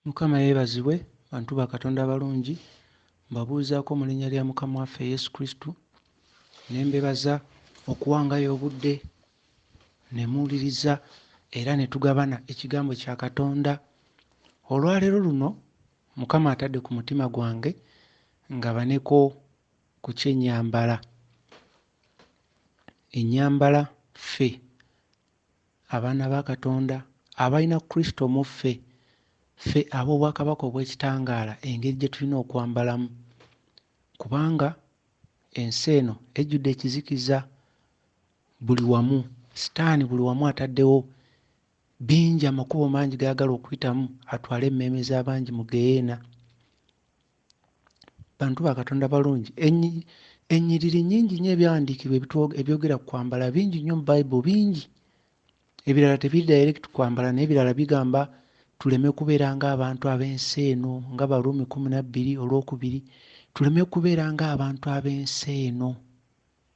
Mukama yeebazibwe bantu ba Katonda abalungi, mbabuuzaako mu linnya lya Mukama waffe Yesu Kristo ne mbebaza okuwangayo obudde ne muwuliriza era ne tugabana ekigambo kya Katonda. Olwaleero luno Mukama atadde ku mutima gwange ngabaneko ku ky'ennyambala. Ennyambala ffe abaana ba Katonda abalina Kristo mu ffe, ffe ab'obwakabaka obw'ekitangaala engeri gye tulina okwambalamu, kubanga ensi eno ejjudde ekizikiza buli wamu. Sitaani buli wamu ataddewo bingi, amakubo mangi g'ayagala okuyitamu atwale emmeeme z'abangi mu ggeyeena. Bantu ba Katonda balungi, ennyiriri nnyingi nnyo ebyawandiikibwa ebyogera ku kwambala bingi nnyo mu Bible bingi. Ebirala tebiri direct kwambala naye ebirala bigamba tuleme kubeera ng'abantu ab'ensi eno nga Baruumi 12 olwokubiri, tuleme kubeera ng'abantu ab'ensi eno.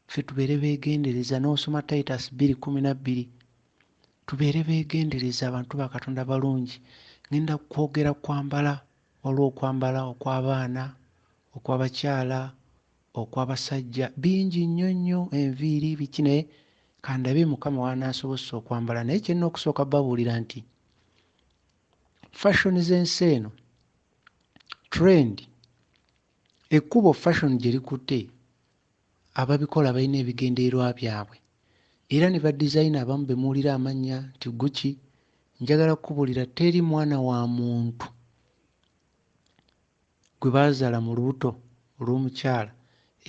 Ffe tubeere beegendereza n'osoma Titus 2:12. Tubeere beegendereza abantu ba Katonda balungi. Ngenda kwogera kwambala, waliwo okwambala okw'abaana, okw'abakyala, okw'abasajja, bingi nnyo nnyo enviiri biki naye kandabe Mukama w'anansobozesa okwambala. Naye kye nnina okusooka bbabuulira nti fashion z'ensi eno, trend, ekkubo fashion gye likutte ababikola balina ebigendererwa byabwe era ne ba designer abamu be muwulira amannya nti Gucci, njagala kukubuulira teri mwana wa muntu gwe baazaala mu lubuto olw'omukyala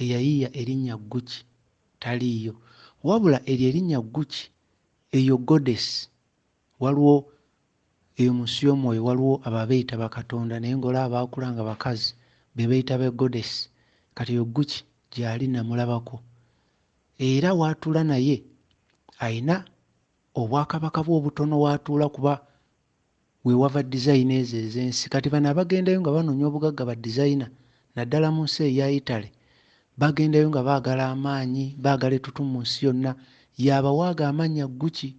eyayiiya erinnya Gucci taliiyo. Wabula eryo erinnya Gucci eyo goddess waliwo eyo mu nsi y'omwoyo waliwo abo abeeyita bakatonda naye ng'olaba baakula nga bakazi be beeyita ba goddess kati oyo Gucci gy'ali namulabako era w'atuula naye alina obwakabaka bwe obutono w'atuula kuba we wava dizayina ezo ez'ensi. Kati bano abagendayo nga banoonya obugagga ba dizayina naddala mu nsi eya Italy bagendayo nga baagala amaanyi, baagala ettutumu mu nsi yonna. Y'abawa ago amannya Gucci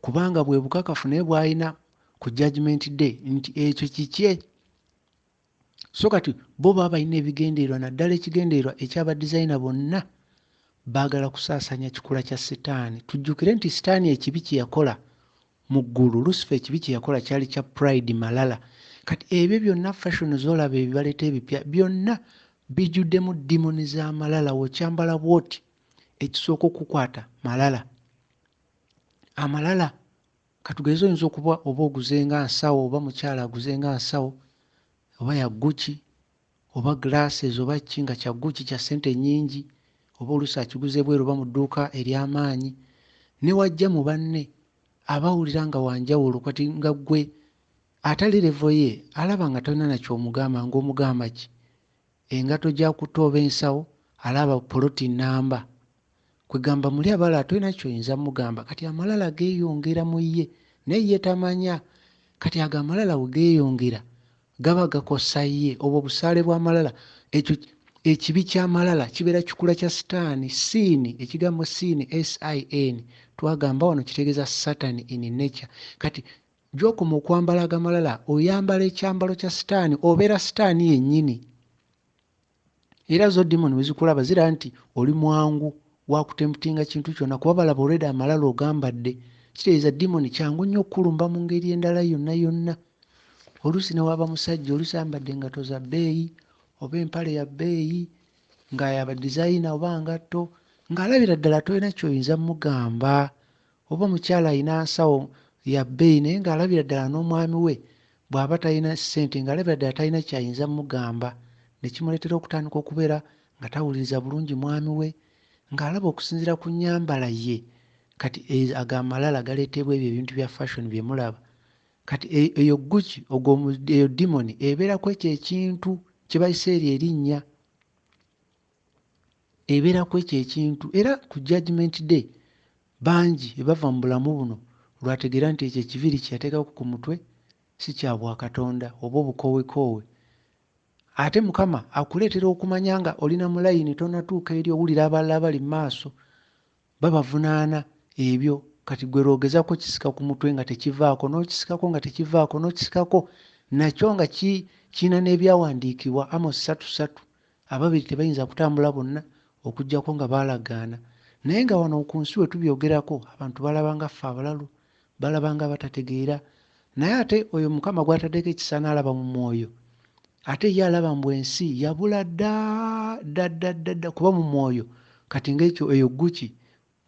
kubanga bwe bukakafu naye bw'alina ku judgement day nti ekyo kikye. So kati bo baba balina ebigendererwa naddala ekigendererwa ekya ba dizayina bonna baagala kusaasaanya kikula kya sitaani. Tujjukire nti sitaani ekibi kye yakola mu ggulu, Lusifa ekibi kye yakola kyali kya pride, malala. Kati ebyo byonna fashion z'olaba ebyo baleeta ebipya byonna bijjuddemu demon z'amalala. W'okyambala bw'oti ekisooka okukukwata malala. Amalala katugeze oyinza okuba oba oguze nga nsawo oba mukyala aguze nga nsawo oba ya Gucci oba glasses oba ki nga kya Gucci kya ssente nnyingi oba oluusi akiguze bweru oba mu dduuka ery'amaanyi ne wajja mu banne aba awulira nga wa njawulo kati nga ggwe atali level ye alaba nga tolina na ky'omugamba ng'omugamba ki? Engatto gy'akutte oba ensawo alaba poloti nnamba kwegamba muli abalala tolina kyoyinza mugamba kati amalala geyongera mu ye naye ye tamanya kati ago amalala wegeyongera gaba gakosa ye obwo obusaale bwamalala ekyo ekibi kyamalala kibeera kikula kya sitaani sin ekigambo sin sin twagamba wano kitegeeza satan in nature kati gyokoma okwambala agamalala oyambala ekyambalo kya sitaani obeera sitaani yennyini. Era zo demon bwezikulaba ziraba nti oli mwangu wakutemptinga kintu kyona kuba balaba already amalala ogambadde kitegeeza demon kyangu nnyo okukulumba mu ngeri endala yonna yonna. Oluusi newaba musajja oluusi ayambadde engatto za bbeeyi oba empale ya bbeeyi nga yaba designer oba ngatto ng'alabira ddala tolina kyoyinza mugamba oba omukyala alina nsawo ya bbeeyi naye ng'alabira ddala n'omwami we bw'aba talina ssente ng'alabira ddala talina ky'ayinza mugamba ne kimuleetera okutandika okubeera nga tawuliriza bulungi mwami we ng'alaba okusinziira ku nnyambala ye kati ago amalala galeetebwa ebyo ebintu bya fashion bye mulaba kati eyo Gucci ogwo eyo demon ebeera ku ekyo ekintu kye bayise eryo erinnya ebeera ku ekyo ekintu era ku judgement day bangi ebava mu bulamu buno lwategeera nti ekyo ekiviiri kye yateekako ku mutwe si kya bwakatonda oba obukoowekoowe ate mukama akuleetera okumanya nga oli na mu layini tonatuuka eri owulira abalala abali mu maaso babavunaana ebyo kati gwe lwogezako kisika ku mutwe nga tekivaako n'okisikako nga tekivaako n'okisikako Nakyo nga kirina n'ebyawandiikibwa, Amosi ssatu ssatu, ababiri tebayinza kutambula bonna okuggyako nga baalagaana. Naye nga wano ku nsi we tubyogerako, abantu balaba nga ffe abalalu, balaba nga abatategeera. Naye ate oyo Mukama gw'ataddeko ekisa n'alaba mu mwoyo, ate ye alaba mbu ensi yabula dda dda dda dda dda, kuba mu mwoyo kati ng'ekyo eyo Gucci,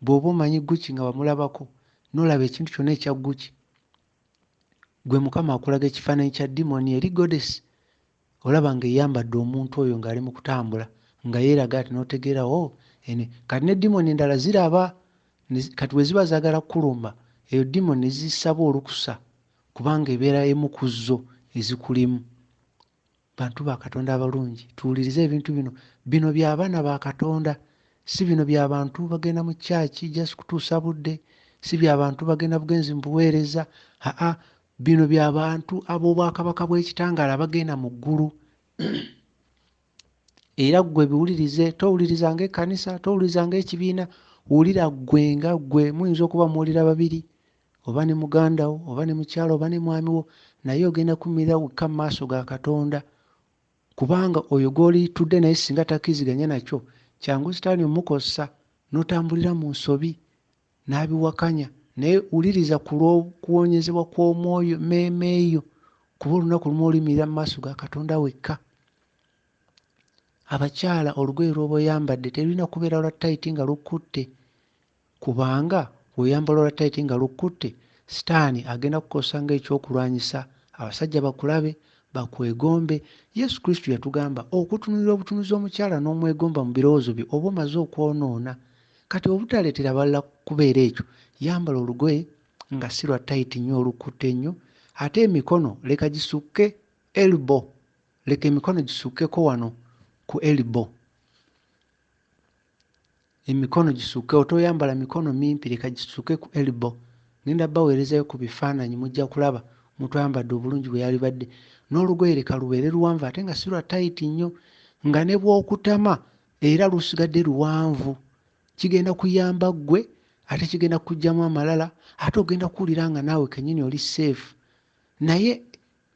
bw'oba omanyi Gucci nga wamulabako, n'olaba ekintu kyonna ekya Gucci, gwe Mukama akulaga ekifaananyi kya dimoni eri goddess, olaba ng'eyambadde omuntu oyo ng'ali mu kutambula nga yeeraga ati n'otegeera, oh, ene. Kati ne dimoni endala ziraba, kati bwe ziba zaagala kukulumba, eyo dimoni ne zisaba olukusa kubanga ebeera emu ku zo ezikulimu. Bantu ba Katonda abalungi, tuwulirize ebintu bino. Bino bya baana ba Katonda, si bino bya bantu bagenda mu church just kutuusa budde, si bya bantu bagenda bugenzi mu buweereza. Aa, bino bya bantu ab'obwakabaka bw'ekitangaala abagenda mu ggulu. Era ggwe biwulirize, towuliriza ng'ekkanisa, towuliriza ng'ekibiina, wulira ggwe nga ggwe. Muyinza okuba muwulira babiri, oba ne muganda wo, oba ne mukyala, oba ne mwami wo, naye ogenda kuyimirira wekka mu maaso ga Katonda, kubanga oyo gw'olitudde naye singa takkiriziganya nakyo, kyangu sitaani omukozesa n'otambulira mu nsobi n'abiwakanya. Naye wuliriza ku lw'okuwonyezebwa kw'omwoyo mmeeme yo, kuba olunaku lumu oliyimirira mu maaso ga Katonda wekka. Abakyala, olugoye lw'oba oyambadde terulina kubeera lwa tayiti nga lukkutte, kubanga bw'oyambala olwa tayiti nga lukkutte, sitaani agenda kukozesa ng'ekyokulwanyisa, abasajja bakulabe, bakwegombe. Yesu Kristo yatugamba okutunuulira obutunuzi omukyala n'omwegomba mu birowoozo byo oba omaze okwonoona. Kati obutaleetera balala kubeera ekyo, yambala olugoye nga si lwa tayiti nnyo olukkutte ennyo, ate emikono leka gisukke elbow, leka emikono gisukkeko wano ku elbow. Emikono gisukkewo, toyambala mikono mimpi, leka gisukke ku elbow. Ngenda baweerezayo ku bifaananyi, mujja kulaba omuntu ayambadde obulungi bwe yalibadde. N'olugoye leka lubeere luwanvu ate nga si lwa tayiti nnyo, nga ne bw'okutama era lusigadde luwanvu. Kigenda kuyamba ggwe, ate kigenda kukuggyamu amalala, ate ogenda kuwulira nga naawe kennyini oli safe. Naye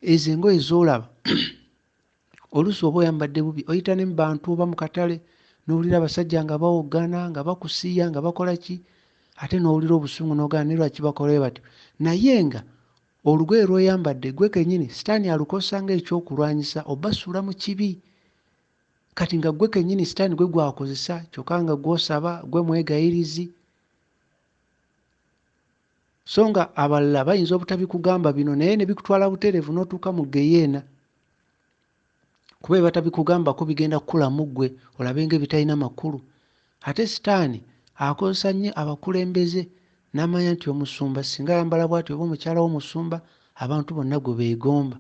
ezo engoye z'olaba oluusi oba oyambadde bubi, oyita ne mu bantu oba mu katale n'owulira abasajja nga bawoggana, nga bakusiiya, nga bakola ki, ate n'owulira obusungu n'ogamba naye lwaki bakola bwe batyo. Naye nga olugoye lw'oyambadde ggwe kennyini sitaani alukozesa ng'ekyokulwanyisa obasuula mu kibi. Kati nga ggwe kennyini sitaani gwe gw'akozesa, kyokka nga gw'osaba, ggwe mwegayirizi. So nga abalala bayinza obutabikugamba bino naye ne bikutwala butereevu n'otuuka mu ggeyeena. Kuba bye batabikugambako bigenda kukula mu ggwe olabe ng'ebitalina makulu. Ate sitaani akozesa nnyo abakulembeze n'amanya nti omusumba singa ayambala bw'ati oba omukyala w'omusumba abantu bonna gwe beegomba.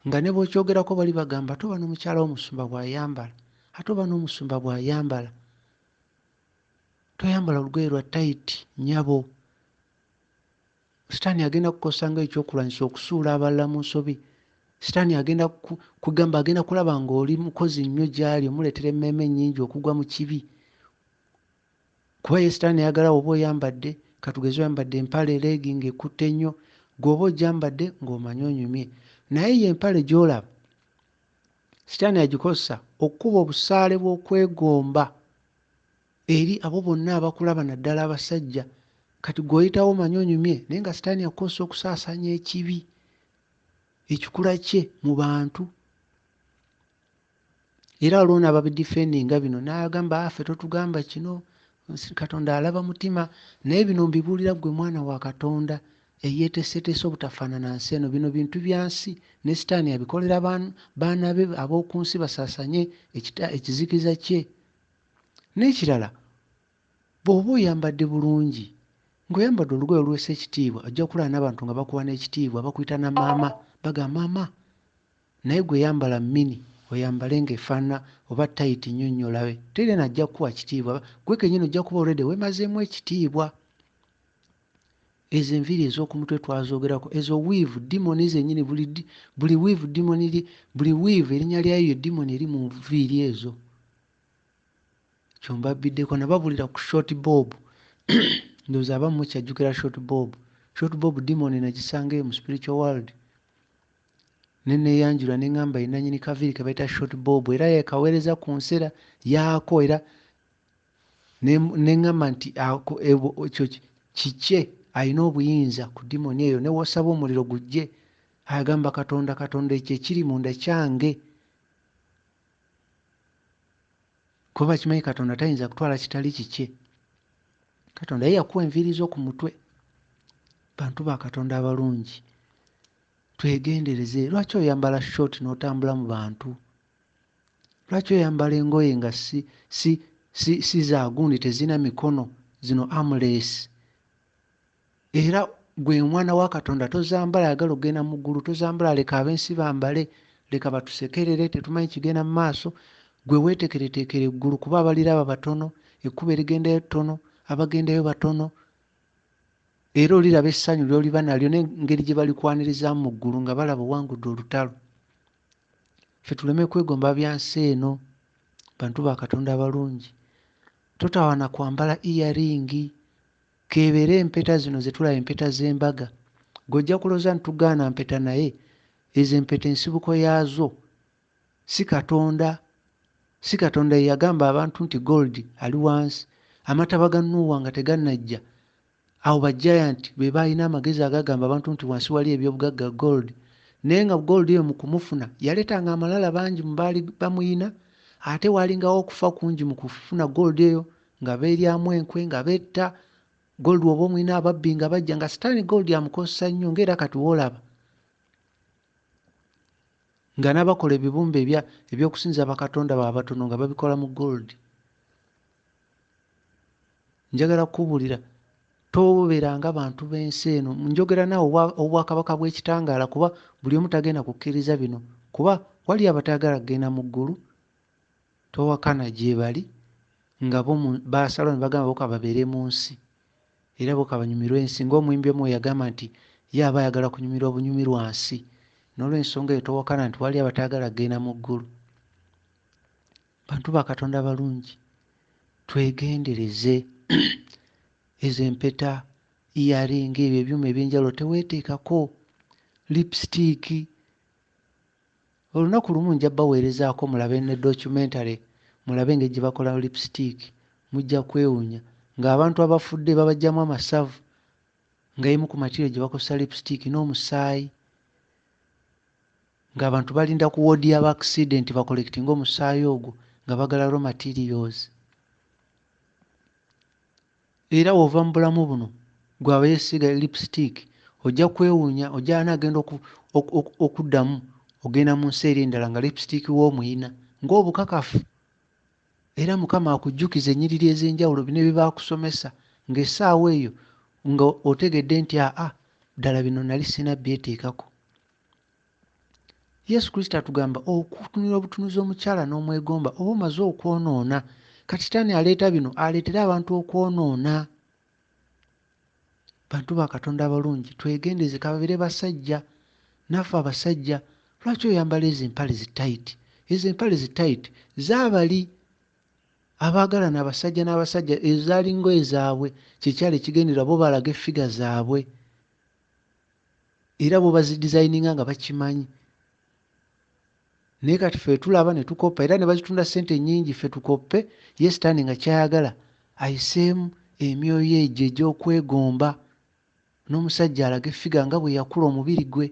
Nga ne bw'okyogerako bali bagamba ate oba n'omukyala w'omusumba bw'ayambala, ate oba n'omusumba bw'ayambala. Toyambala lugoye lwa tayiti nnyabo. Sitaani agenda kukozesa ng'ekyokulwanyisa okusuula abalala mu nsobi. Sitaani agenda kugamba agenda kulaba ng'oli mukozi nnyo gy'ali, omuleetera emmeeme nnyingi okugwa mu kibi. Kuba ye sitaani ayagala oba oyambadde, katugeze oyambadde empale leegi ng'ekutte nnyo, ggwe oba ogyambadde ng'omanyi onyumye. Naye ye empale gy'olaba, sitaani agikozesa okukuba obusaale bw'okwegomba eri abo bonna abakulaba naddala abasajja. Kati ggwe oyitawo omanyi onyumye naye nga sitaani akukozesa okusaasaanya ekibi, ekikula kye mu bantu. Era waliwo n'ababidifendinga bino n'agamba ah, ffe totugamba kino, Katonda alaba mutima. Naye bino mbibuulira ggwe mwana wa Katonda eyeeteeseteese obutafaanana nsi eno. Bino bintu bya nsi ne sitaani abikolera baana be ab'oku nsi basaasanye ekizikiza kye. N'ekirala bw'oba oyambadde bulungi, ng'oyambadde olugoye oluweesa ekitiibwa, ojja kulaba n'abantu nga bakuwa n'ekitiibwa, bakuyita na maama, bagamba maama. Naye gwe yambala mini, oyambale ng'efaanana oba tayiti nnyo nnyo olabe. Teri yena ajja kukuwa kitiibwa. Gwe kennyini ojja kuba already weemazeemu ekitiibwa. Ezo enviiri ez'oku mutwe twazoogerako, ezo wiivu dimoni zennyini, buli, buli wiivu dimoni, buli wiivu erinnya lyayo ye dimoni eri mu nviiri ezo. Kyo mbabbiddeko nababulira ku short bob ndowooza abamu mukyajjukira short bob. Short bob demon nagisanga eyo mu spiritual world. Ne neeyanjula ne ŋŋamba ye nnannyini kaviiri ke bayita short bob era yekaweereza ku nsera yaako era ne ŋŋamba nti ekyo kikye alina obuyinza ku dimoni eyo ne w'osaba omuliro gujje agamba Katonda Katonda ekyo ekiri munda kyange kuba bakimanyi Katonda tayinza kutwala kitali kikye. Katonda ye yakuwa enviiri zo ku mutwe. Bantu ba Katonda abalungi twegendereze. Lwaki oyambala short n'otambula mu bantu? Lwaki oyambala engoye nga si si si si za gundi tezirina mikono zino armless? Era gwe omwana wa Katonda tozambala ayagala okugenda mu ggulu tozambala leka ab'ensi bambale leka batusekerere tetumanyi kigenda mu maaso gwe weetekereteekere eggulu kuba abaliraba batono ekkubo erigendayo ttono abagendayo batono era oliraba essanyu ly'oliba nalyo n'engeri gye balikwanirizamu mu ggulu nga balaba owangudde olutalo. Ffe tuleme kwegomba bya nsi eno bantu ba Katonda abalungi. Totawaana kwambala earring K'ebeere empeta zino ze tulaba empeta z'embaga. Ggwe ojja kulowooza nti tugaana mpeta naye ezo empeta ensibuko yaazo si Katonda. Si Katonda ye yagamba abantu nti gold ali wansi. Amataba ga Nuuwa nga tegannajja, awo ba giant be baalina amagezi agaagamba abantu nti wansi waliyo eby'obugagga gold. Naye nga gold oyo mu kumufuna yaleetanga amalala bangi mu baali bamuyina ate waalingawo okufa kungi mu kufuna gold eyo nga beeryamu enkwe nga betta gold woba omulina ababbi nga bajja nga sitaani gold amukozesa nnyo ngaera kati woolaba nga n'abakola ebibumbe ebyokusinza bakatonda baabwe abatono nga babikola mu gold. Njagala kukubuulira tobeeranga bantu b'ensi eno. Njogera naawe obwakabaka bw'ekitangaala kuba buli omu tagenda kukkiriza bino kuba waliyo abatayagala kugenda mu ggulu towakana gyebali nga bo baasalawo ne bagamba bo ka babeere mu nsi era bo ka banyumirwe ensi ng'omuyimbi omu bwe yagamba nti ye aba ayagala kunyumirwa bunyumirwa nsi n'olwensonga eyo towakana nti waliyo abatayagala kugenda mu ggulu. Bantu ba Katonda balungi twegendereze ezo empeta, earring, ebyo ebyuma eby'enjawulo teweeteekako lipstick. Olunaku lumu nja baweerezaako mulabe ne documentary mulabe engeri gye bakola lipstick mujja kwewuunya ng'abantu abafudde babaggyamu amasavu nga y'emu ku material gye bakozesa lipstick n'omusaayi ng'abantu balinda ku ward y'aba accident bakolekitinge omusaayi ogwo nga bagala raw materials. Era wova mu bulamu buno gwe abeesiiga lipstick ojja kwewuunya ojja anaagenda okuddamu ogenda mu nsi eri endala nga lipstick wo omuyina ng'obukakafu era Mukama akujjukiza ennyiriri ez'enjawulo bino bye baakusomesa ng'essaawa eyo nga otegedde nti aa ddala bino nali sirina byeteekako. Yesu Kristo atugamba okutunula obutunuzi omukyala n'omwegomba oba omaze okwonoona. Kati sitaani aleeta bino aleetere abantu okwonoona. Bantu ba Katonda abalungi twegendereze kababire basajja naffe abasajja lwaki oyambala ezo empale zi tight ezo empale zi tight zaabali abaagalana abasajja n'abasajja ezo zaali ngoye zaabwe kyekyali ekigendererwa bo balaga effiga zaabwe era bo bazidizayininga nga bakimanyi naye kati ffe tulaba ne tukoppa era ne bazitunda ssente nnyingi ffe tukoppe ye sitaani nga kyayagala ayiseemu emyoyo egyo egy'okwegomba n'omusajja alage ffiga nga bwe yakula omubiri gwe.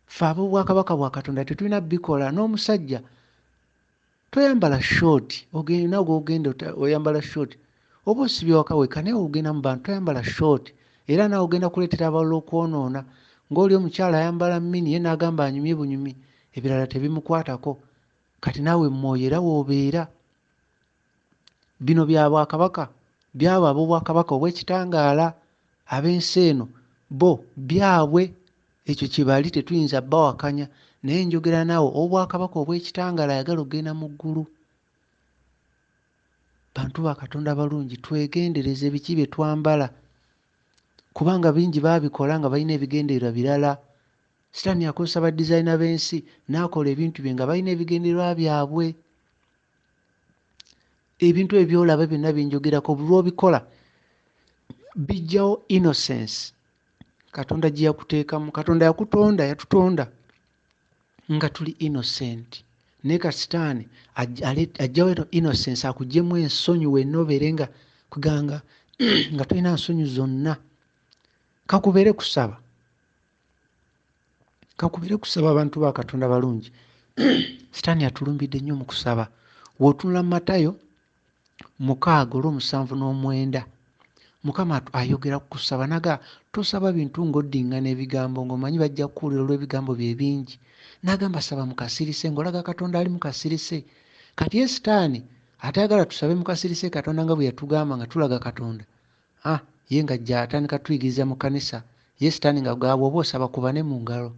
Ffe ab'obwakabaka bwa Katonda tetulina bikola n'omusajja toyambala short ogenda ogenda oyambala short oba osibye waka wekka naye ogenda mu bantu toyambala short era naawe ogenda kuleetera abalala okwonoona ng'oli omukyala ayambala mini ye n'agamba anyumye bunyumi ebirala tebimukwatako kati naawe mwoyo era w'obeera. Bino bya bwakabaka, by'abo ab'obwakabaka obw'ekitangaala. Ab'ensi eno bo byabwe, ekyo kye bali tetuyinza bawakanya. Naye njogera naawe ow'obwakabaka obw'ekitangaala ayagala okugenda mu ggulu. Bantu ba Katonda abalungi, twegendereze biki bye twambala, kubanga bingi baabikola nga balina ebigendererwa birala. Sitaani akozesa ba dizayina b'ensi n'akola ebintu bye nga balina ebigendererwa byabwe. Ebintu ebyo by'olaba byonna bye njogerako buli lw'obikola bijjawo innocence Katonda gye yakuteekamu. Katonda yakutonda, yatutonda Nga tuli innocent, naye ka sitaani ajjawo eno innocence, akugyemu ensonyi wenna, obeere nga kuganga nga tolina nsonyi zonna. Kakubeere kusaba, kakubeere kusaba. Abantu ba Katonda balungi, sitaani atulumbidde nnyo mu kusaba. W'otunula mu Matayo 6:79, Mukama ayogera ku kusaba naga, tosaba bintu ng'oddiŋŋana ebigambo ng'omanyi bajja kukuwulira olw'ebigambo bye bingi. N'agamba saba mu kasirise ng'olaga Katonda ali mu kasirise. Kati ye sitaani atayagala tusabe mu kasirise Katonda nga bwe yatugamba nga tulaga Katonda, ye ng'ajja atandika tuyigiriza mu kkanisa. Ye sitaani nga gaba bw'oba osaba kuba ne mu ngalo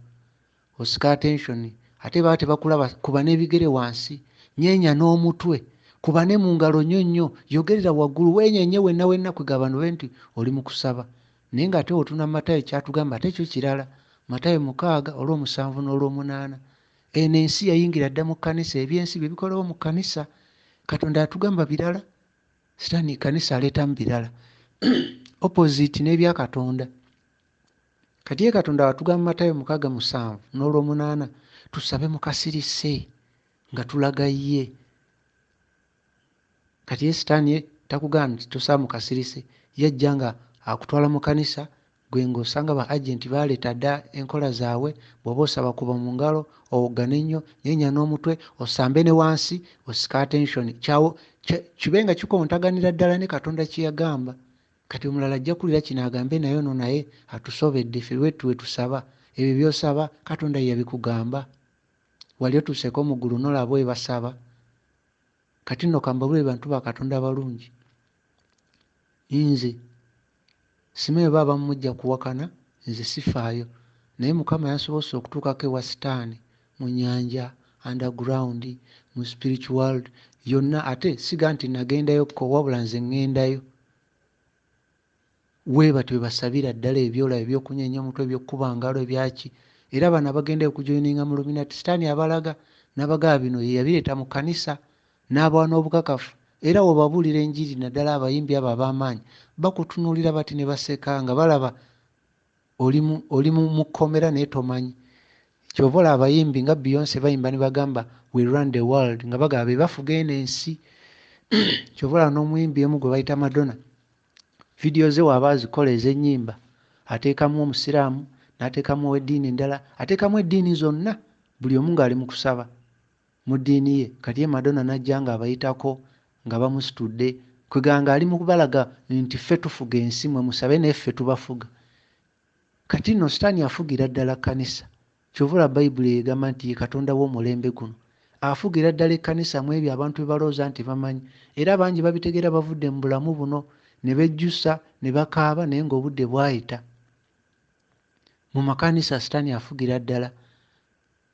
osika attention, ate baba tebakulaba kuba n'ebigere wansi, nyeenya n'omutwe, kuba ne mu ngalo nnyo nnyo, yogerera waggulu, weenyenye wenna wenna, kwegamba bano be nti oli mu kusaba. Naye ng'ate w'otunula mu Matayo ky'atugamba ate kyo kirala. Matayo 6:78. Eno ensi yayingira dda mu kkanisa, ebyensi bye bikolewo mu kkanisa. Katonda atugamba birala, sitaani kkanisa aleetamu birala, opposite n'ebya Katonda. Kati ye Katonda atugamba Matayo 6:78 tusabe mu kasirise nga tulaga ye. Kati ye sitaani ye takugamba nti tosaba mu kasirise, yajja nga akutwala mu kkanisa, gwe ng'osanga ba agenti baaleeta dda enkola zaabwe. Bw'oba osaba kuba mu ngalo, owoggane nnyo, nyeenya n'omutwe, osambe ne wansi, osika attention. Kyawo kibe nga kikontaganira ddala ne Katonda kye yagamba. Kati omulala ajja kuwulira kino agambe naye ono naye atusobedde, ffe bwe tusaba. Ebyo by'osaba Katonda ye yabikugamba. Wali otuuseeko mu ggulu n'olaba bwe basaba? Kati nno kambabuulire bantu ba Katonda abalungi, nze simanyi oba abamu mujja kuwakana, nze sifaayo, naye Mukama yansobozesa okutuukako ewa sitaani mu nnyanja, underground, mu spiritual world yonna. Ate siga nti nagendayokko, wabula nze ŋŋendayo. Weebatyo bwe basabira ddala ebyolaba ebyokunyeenya omutwe, ebyokukuba ngalo, ebyaki. Era bano abagendayo okujoyininga mu Illuminati, sitaani abalaga n'abagamba bino ye yabireeta mu kkanisa n'abawa n'obukakafu. Era w'obabuulira enjiri, naddala abayimbi abo ab'amaanyi, bakutunuulira bati ne baseka nga balaba oli mu kkomera naye tomanyi. Ky'ova olaba abayimbi nga Beyonce bayimba ne bagamba we run the world, nga bagamba be bafuga eno ensi. Ky'ova olaba n'omuyimbi omu gwe bayita Madonna, vidiyo ze w'aba azikola ez'ennyimba ateekamu omusiraamu, n'ateekamu ow'eddiini endala, ateekamu eddiini zonna, buli omu ng'ali mu kusaba mu ddiini ye. Kati ye Madonna n'ajja ng'abayitako nga bamusitudde, kwegamba ng'ali mu kubalaga nti ffe tufuga ensi, mwe musabe naye ffe tubafuga. Kati nno sitaani afugira ddala kkanisa. Ky'ova olaba Bayibuli egamba nti ye Katonda w'omulembe guno. Afugira ddala ekkanisa mu ebyo abantu bye balowooza nti bamanyi. Era bangi babitegeera bavudde mu bulamu buno ne bejjusa ne bakaaba naye ng'obudde bwayita. Mu makanisa sitaani afugira ddala.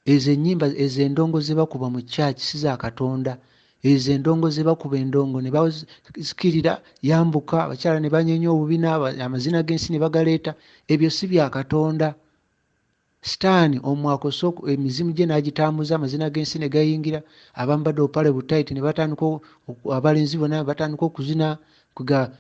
Ezo ennyimba, ezo endongo ze bakuba mu church si za Katonda. Ezo endongo ze bakuba, endongo ne basikirira yambuka, abakyala ne banyeenya obubina, amazina g'ensi ne bagaleeta, ebyo si bya Katonda. Sitaani omwo akozesa emizimu gye n'agitambuza, amazina g'ensi ne gayingira, abambadde obupale butayiti ne batandika, abalenzi bonna ne batandika okuzina ga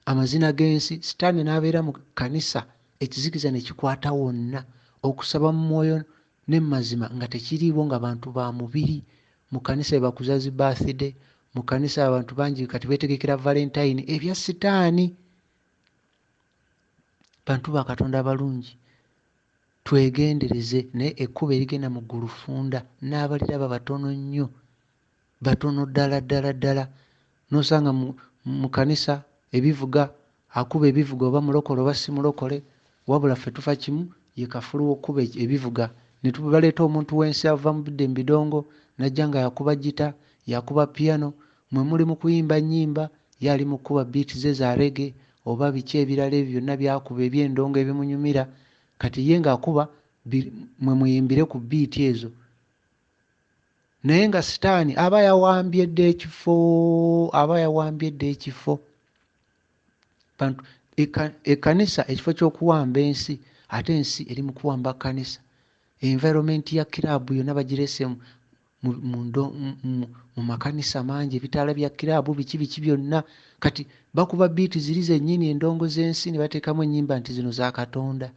amazina g'ensi. Sitaani n'abeera mu kkanisa, ekizikiza ne kikwata wonna. Okusaba mu mwoyo ne mu mazima nga tekiriiwo, nga bantu ba mubiri. Mu kkanisa bwe bakuza zi birthday, mu kkanisa abantu bangi kati beetegekera Valentine, ebya sitaani. Bantu ba Katonda abalungi, twegendereze, naye ekkubo erigenda mu ggulu ffunda, n'abaliraba batono nnyo, batono ddala ddala ddala. N'osanga mu kkanisa ebivuga, akuba ebivuga oba mulokole oba si mulokole, wabula ffe tufa kimu, ye kafulu w'okukuba ebivuga. Ne baleeta omuntu w'ensi ava mu budde mu bidongo n'ajja nga yakuba gita, yakuba piano, mwe muli mu kuyimba nnyimba, ye ali mu kukuba beat ze za reggae oba biki ebirala ebyo byonna by'akuba eby'endongo ebimunyumira. Kati ye ng'akuba mwe muyimbire ku beat ezo. Naye nga sitaani aba yawambye dda ekifo, aba yawambye dda ekifo. Bantu ekkanisa ekifo ky'okuwamba ensi, ate ensi eri mu kuwamba kkanisa. Environment ya kiraabu yonna bagirese mu makanisa mangi, ebitaala bya kiraabu biki biki byonna. Kati bakuba biiti ziri zennyini, endongo z'ensi, ne bateekamu ennyimba nti zino za Katonda.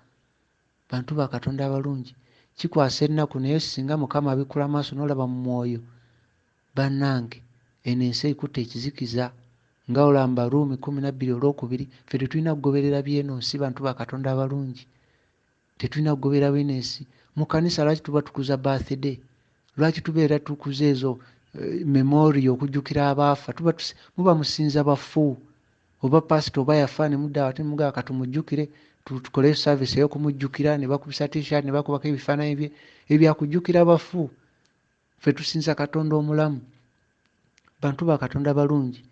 Bantu ba Katonda abalungi, Kikwasa ennaku naye singa Mukama abikkula amaaso n'olaba mu mwoyo, bannange eno ensi ekutte ekizikiza. Nga olaba mu Baruumi 12 olwokubiri, ffe tetulina kugoberera by'eno nsi bantu ba Katonda abalungi. Tetulina kugoberera by'eno ensi. Mu kkanisa lwaki tuba tukuza birthday? Lwaki tubeera tukuza ezo memorial okujjukira abaafa? Tuba muba musinza bafu. Oba pasita oba yafa ne mudda ate ne mugamba katumujjukire tukole service ey'okumujjukira ne bakubisa t-shirt ne bakubako ebifaananyi bye ebyakujjukira bafu. Ffe tusinza Katonda omulamu. Bantu ba Katonda balungi.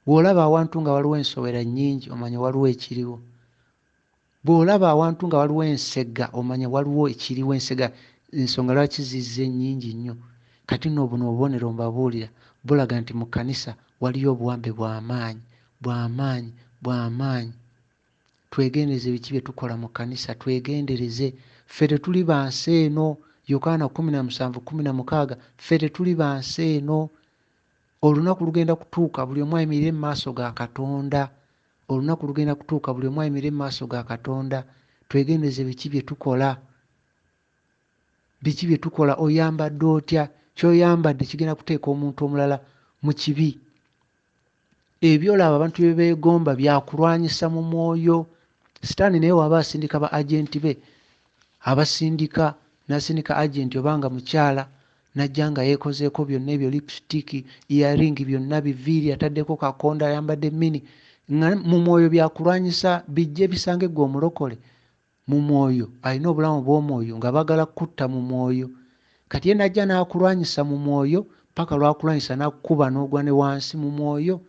Bw'olaba awantu nga waliwo ensowera nnyingi omanya waliwo ekiriwo. Bw'olaba awantu nga waliwo ensega omanya waliwo ekiriwo. Ensega ensonga lwaki zizze nnyingi nnyo. Kati nno buno obubonero mbabuulira bulaga nti mu kkanisa waliyo obuwambe bw'amaanyi, bw'amaanyi, bw'amaanyi. Twegendereze biki bye tukola mu kkanisa, twegendereze. Ffe tetuli ba nsi eno. Yokaana 17:16, ffe tetuli ba nsi eno. Olunaku lugenda kutuuka buli omu ayimirire mu maaso ga Katonda. Olunaku lugenda kutuuka buli omu ayimirire mu maaso ga Katonda. Twegendereze biki bye tukola. Biki bye tukola? Oyambadde otya? Ky'oyambadde kigenda kuteeka omuntu omulala mu kibi. Ebyolaba abantu bye beegomba byakulwanyisa mu mwoyo. Sitaani naye waba asindika ba agenti be, abasindika n'asindika agenti oba nga mukyala n'ajja nga yeekozeeko byonna ebyo, lipstick, earring, byonna biviiri, ataddeko kakonda, ayambadde mini, nga mu mwoyo byakulwanyisa bijje bisange ggwe omulokole mu mwoyo alina obulamu bw'omwoyo nga baagala kukutta mu mwoyo. Kati ye n'ajja n'akulwanyisa mu mwoyo paka lw'akulwanyisa n'akukuba n'ogwa ne wansi mu mwoyo.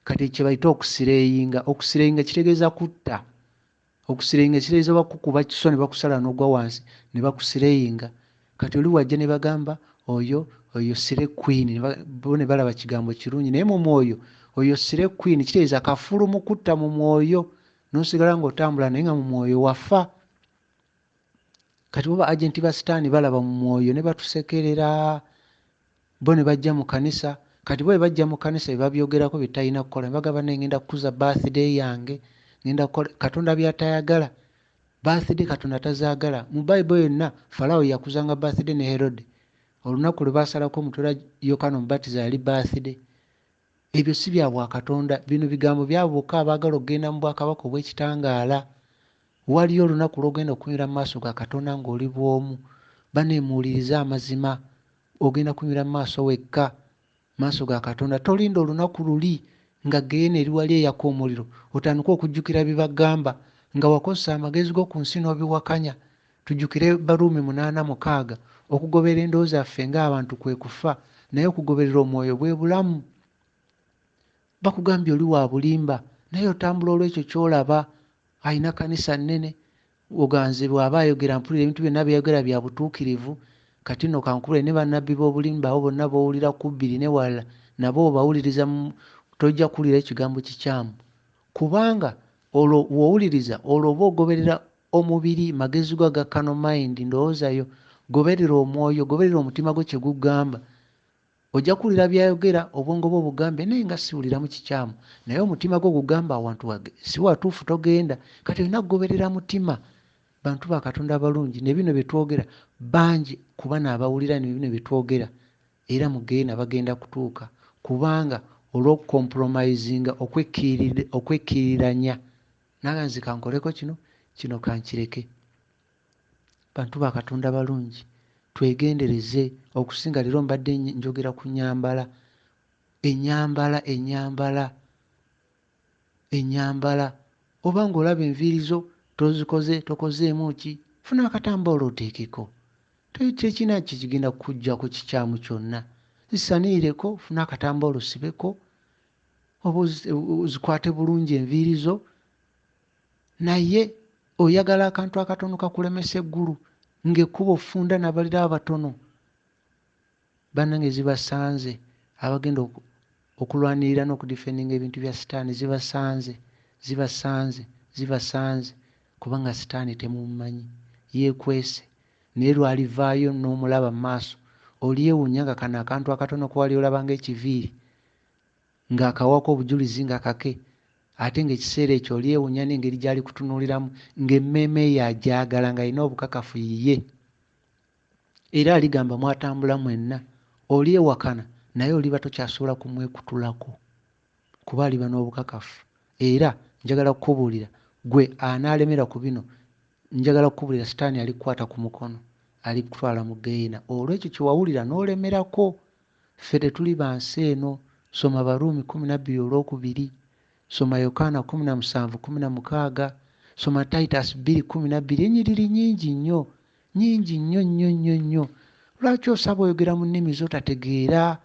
Kati kye bayita okusireyinga. Okusireyinga kitegeeza kutta. Okusireyinga kitegeeza bakukuba kiso ne bakusala n'ogwa wansi ne bakusireyinga. Kati oli wajja ne bagamba oyo oyo sire queen, bo ne balaba kigambo kirungi naye mu mwoyo oyo sire queen kitegeeza kafulu mu kutta mu mwoyo n'osigala ng'otambula naye nga mu mwoyo wafa. Kati bo ba agenti ba sitaani balaba mu mwoyo ne batusekerera bo ne bajja mu kkanisa. Kati bo bwe bajja mu kkanisa bye babyogerako bye tutalina kukola ne bagamba naye ngenda kukuza birthday yange, ngenda kukola Katonda by'atayagala. Birthday Katonda tazaagala. Mu Bayibuli yonna Falaawo yakuzanga birthday ne Herode. Olunaku lwe baasalako omutwe lwa Yokaana Omubatiza yali birthday. Ebyo si bya bwakatonda. Bino bigambo by'abo bokka abaagala okugenda mu bwakabaka obw'ekitangaala. Waliyo olunaku lw'ogenda okuyimirira mu maaso ga Katonda ng'oli bw'omu. Bannaye muwulirize amazima. Ogenda kuyimirira mu maaso wekka, mu maaso ga Katonda. Tolinda olunaku luli nga ggeyeena eri wali eyaka omuliro otandike okujjukira bye bagamba nga wakozesa amagezi go ku nsi n'obiwakanya. Tujjukire Baruumi 8:6, Okugoberera endowooza yaffe ng'abantu kwe kufa, naye okugoberera Omwoyo bwe bulamu. Bakugambye oli wa bulimba, naye otambula olw'ekyo ky'olaba. Alina kkanisa nnene, ogamba nze bw'aba ayogera mpulira ebintu byonna by'ayogera bya butuukirivu. Kati nno ka nkubuulire, ne bannabbi b'obulimba abo bonna b'owulira ku bbiri ne walala, nabo obawuliriza tojja kuwulirayo kigambo kikyamu. Kubanga olwo bw'owuliriza, olwo oba ogoberera omubiri, magezi go aga carnal mind, ndowooza yo. Goberera Omwoyo, goberera omutima gwo kye gukugamba. Ojja kuwulira by'ayogera, obwongo bwo bugambe, naye nga siwuliramu kikyamu. Naye omutima gwo gugamba awantu si watuufu togenda. Kati olina kugoberera mutima. Bantu ba Katonda abalungi, ne bino bye twogera, bangi ku bano abawulira ne bino bye twogera, era mu ggeyeena bagenda kutuuka, kubanga olw'okukompulomayizinga, okwekkiriranya, n'agamba nze kankoleko kino, kino kankireke. Bantu ba Katonda balungi, twegendereze okusinga leero mbadde njogera ku nnyambala. Ennyambala, ennyambala, ennyambala. Oba ng'olaba enviiri zo tozikoze, tokozeemu ki, funa akatambaala oteekeko. Tekirina kye kigenda kukuggyako kikyamu kyonna. Zisaniireko, funa akatambaala osibeko, oba ozikwate bulungi enviiri zo. Naye oyagala akantu akatono kakulemesa eggulu ng'ekkubo ffunda n'abalirawo batono. Bannange zibasanze abagenda okulwanirira n'okudifendinga ebintu bya sitaani zibasanze, zibasanze, zibasanze kubanga sitaani temumumanyi yeekwese naye lw'alivaayo n'omulaba mu maaso olyewuunya nga kano akantu akatono ke wali olaba ng'ekiviiri ng'akawaako obujulizi nga kake ate ng'ekiseera ekyo olyewuunya n'engeri gy'alikutunuuliramu ng'emmeeme ye agyagala ng'alina obukakafu yiye. Era aligamba mwatambula mwenna. Olyewakana naye oliba tokyasobola kumwekutulako kuba aliba n'obukakafu. Era njagala kukubuulira gwe anaalemera ku bino, njagala kukubuulira sitaani alikukwata ku mukono, alikutwala mu ggeyeena olw'ekyo kye wawulira n'olemerako. Ffe tetuli ba nsi eno. Soma Abaruumi 12 olwokubiri, soma Yokaana 17:16, soma Titus 2:12, ennyiriri nnyingi nnyo, nnyingi nnyo nnyo nnyo nnyo. Lwaki osaba oyogera mu nnimi z'otategeera?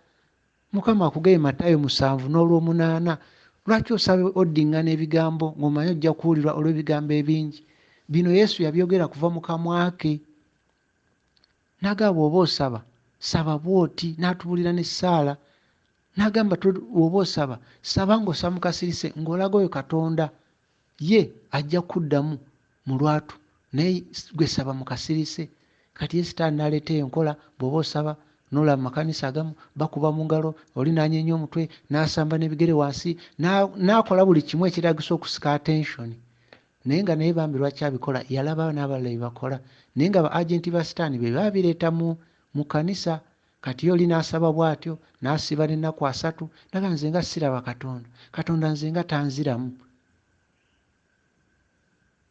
Mukama akugeye Matayo 7 n'olwomunaana. Lwaki osaba oddingana ebigambo ng'omanyi ojja kuwulirwa olw'ebigambo ebingi? Bino Yesu yabyogera kuva mu kamwa ke. N'agamba bw'oba osaba, saba bw'oti, n'atubuulira n'essaala. N'agamba bw'oba osaba, saba ng'osaba mu kasirise, ng'olaga oyo Katonda. Ye ajja kuddamu mu lwatu, naye gwe saba mu kasirise. Kati ye sitaani n'aleeta enkola, bw'oba osaba n'olaba mu makanisa agamu bakuba mu ngalo, oli n'anyeenya omutwe, n'asamba n'ebigere wansi, n'akola buli kimu ekyetaagisa okusika attention. Naye nga naye bambi lwaki abikola, yalaba n'abalala bye bakola. Naye nga ba agenti ba sitaani be babireeta mu kkanisa. Kati ye oli n'asaba bw'atyo, n'asiiba n'ennaku 3, n'agamba nze nga siraba Katonda, Katonda nze nga tanziramu.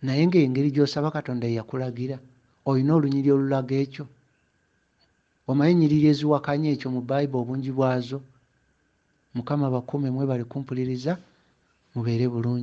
Naye ng'engeri gy'osaba Katonda ye yakulagira, olina olunyiriri olulaga ekyo? Omanyi ennyiriri eziwakanya ekyo mu Bayibuli obungi bwazo? Mukama bakuume, mwebale kumpuliriza, mubeere bulungi.